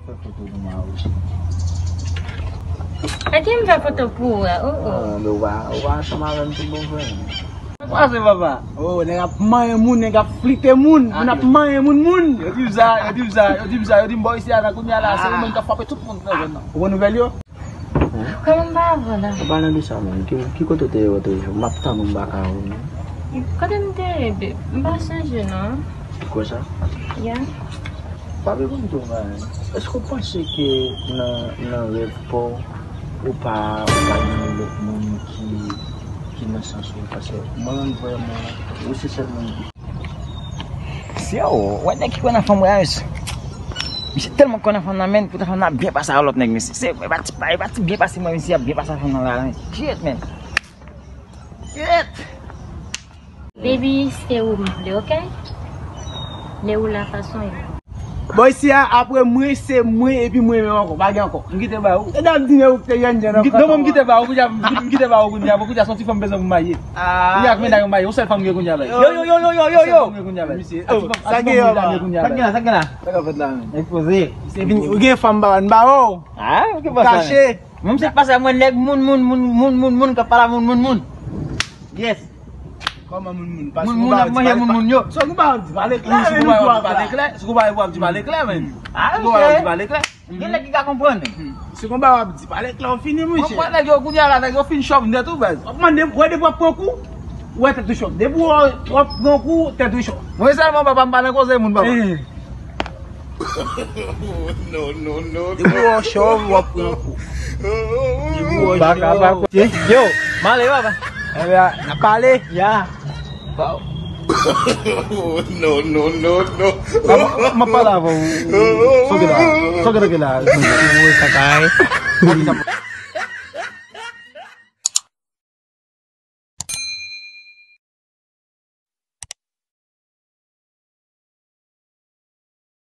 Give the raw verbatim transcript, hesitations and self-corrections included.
Fè foto pou mwen, wi. Ak ki m fè foto pou ou a? Oh, oh. Ah, men ou pa, ou pa ansanm avè m tout bon vre. Pase, papa. Oh, nèg ap manyen moun, nèg ap flite moun, moun ap manyen moun, moun. Yo di m sa, yo di m sa, yo di m sa, yo di m bò isi a nan kounye a la, se ou menm k ap frape tout moun nan zòn nan. Ou konn nouvèl yo? Kòman m pa avè w la? An palan de sa menm, ki, ki kote w te ye lòt jou? M ap tann ou, m pa ka wè w non. Kote m te ye, babe? M pa sonje non. Ou kwè sa? Yeah. Pa bezwen di yon bagay. Èske w panse ke nan, nan rèv pa w, ou pa, ou pa gen yon lòt moun ki, ki nan sans ou? Paske mwen menm vrèman, ou se sèl moun ki Si yo, wè nèg ki kwè nan fanm, guys. Misye tèlman kwè nan fanm nan, men, poutan fanm nan ap byen pase a lòt nèg, mesye. Se, e pa ti, e pa ti byen pase mwen, misye ap byen pase a fanm nan la, men. Shit, man. Shit. Baby, se ou m vle, ok? Lè ou la fason e. Bon, isi a, apre mwen, se mwen, epi mwen menm ankò. Pa gen ankò. M kite ba ou. E dam di men ou te jèn jèn ankò. Non, mwen m kite ba ou, kounye a, m kite ba ou, kounye a, bon, kounye a, se yon ti fanm bezwen pou m marye. Ah. Kounye a, ak medam yo marye, yon sèl fanm gen kounye a, bay. Yo, yo, yo, yo, yo, yo, yo. Yon sèl fanm gen kounye a, bay. Misye, oh, sa gen la, sa gen la. Sa k ap fèt la, men? Ekspoze. Se vin, ou gen fanm ba, ba ou. Ah, ou gen fanm sa, men. Kache. Mwen, m se pase mwen, nèg moun, moun, moun, moun, moun, moun, k ap pale a moun, moun, moun. Yes. Kòman moun, moun? Paske moun, moun ap manje moun, moun yo. Si w pa di pale klè, si w pa di pale klè, si w pa di pale klè, men. Ah, si w pa di pale klè. Gen nèg ki ka konprann. Si konba w ap di pale klè, w fini, monchè. Mwen kwè nèg yo kounye a la, nèg yo fin chòv nèt ou, baz. W ap mande, wè depi w ap pran kou, wè tèt ou chòv. Depi w ap pran kou, tèt ou chòv. Mwen sèlman, papa, m pa nan koze moun, papa. Eh. Non, non, non. Depi w ap chòv, w ap pran kou. Depi w ap chòv. Yo, m ale, papa. Ebyen, n ap pale. Ya. Wow. Non, non, non, non. M ap pale avè w. Soke la. Soke la. Ou e kakay.